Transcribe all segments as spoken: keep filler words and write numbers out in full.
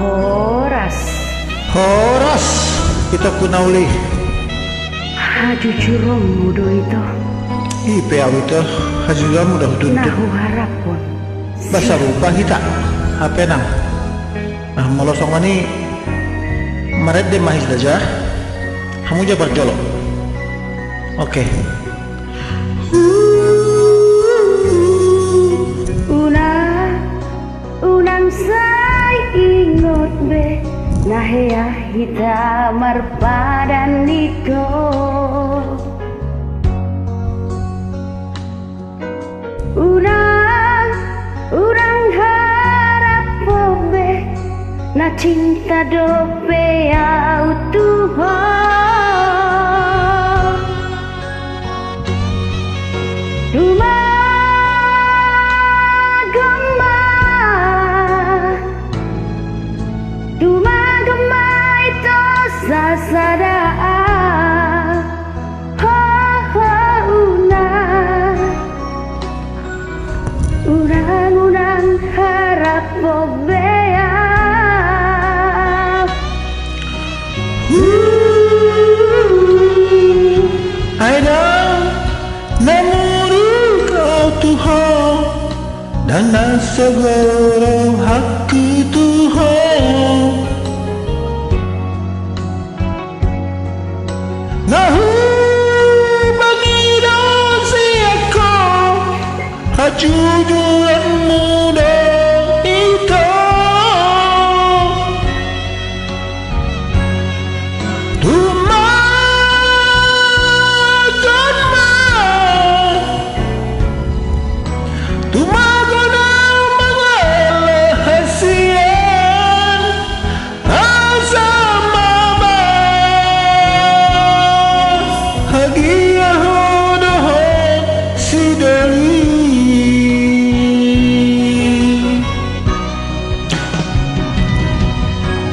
Horas. Horas, ito pun na uli. Hajujuronmu do ito. I pe au ito, hajujuronmu do huturuti. Na huharaphon. Ba sarupa hita, hape nang. Nah, molo songon i, marende ma hita ja. Hamu ja parjolo. Oke. Unang, unang sai ingot be na hea hita marpadan ito. Unang, unang haraphon be na cinta dope au tu ho. Tumagon ma, tumagon ma ito sasada. Ho, ho, unang, unang, unang haraphon be au. Ai ndang na muruk au tu ho, ndang na sogo rohangku tu ho. Na hupangido sian ho, hajujuronmu do ito. Tumagon ma, tumagon au mangala hasian. Asa ma ba hagia ho dohot si Doli.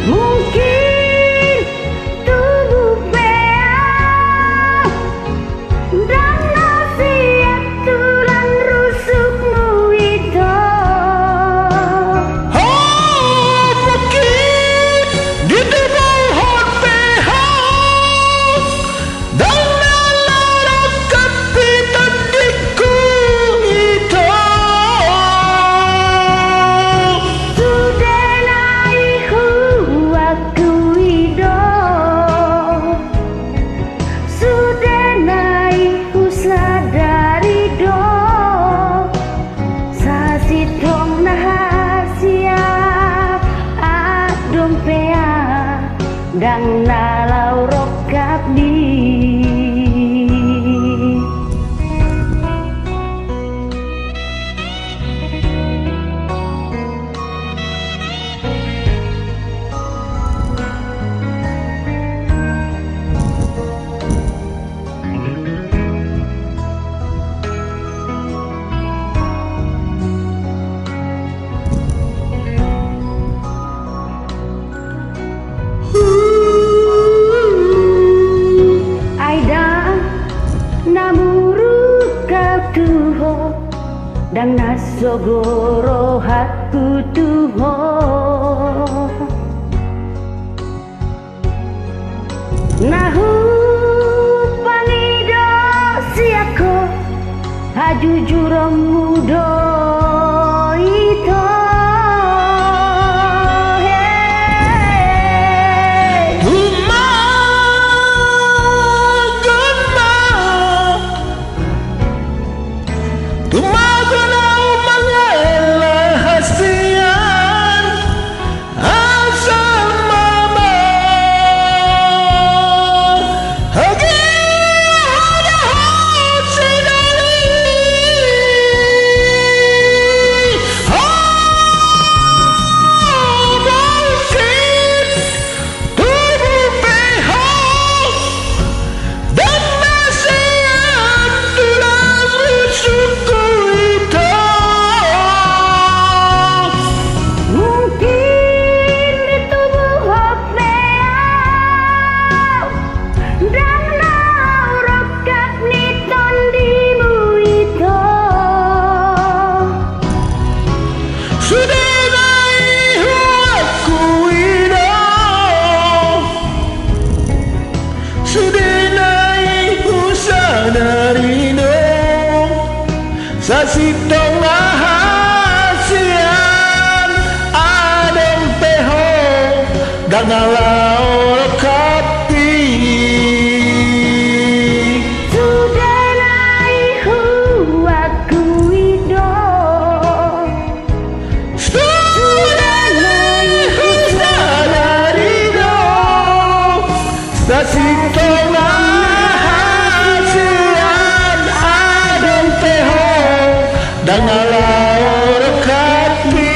Mungkin tubu pe au ndang na sian tulang rusukmu ito. Ho, mungkin ditubuhon pe ho ndang na laho rongkap di tondingku ito. Sude nai huakui do, sude nai husadari do, sasintong na hasian adong pe au ndang na laho rongkap di. Ai ndang na muruk au tu ho, ndang na sogo rohangku tu ho. Na hupangido sian ho, hajujuronmu do ito. He. Tumagon ma, tumagon au mangala hasian. Asa ma ba hagia ho dohot si Doli. Ho, mungkin tubu pe ho ndang na sian tulang rusukku ito. Mungkin ditubuhon pe au ndang na laho rongkap di tondimu ito. Sude nai huakui Sintong na hasian, adong pe ho, ndang na laho rongkappi. Sude na i huakui do. Sude na i husadari do. Na sintong na hasian, adong pe ho, ndang na laho rongkappi.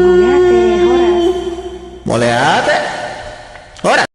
Mauliate, horas. Mauliate. Horas.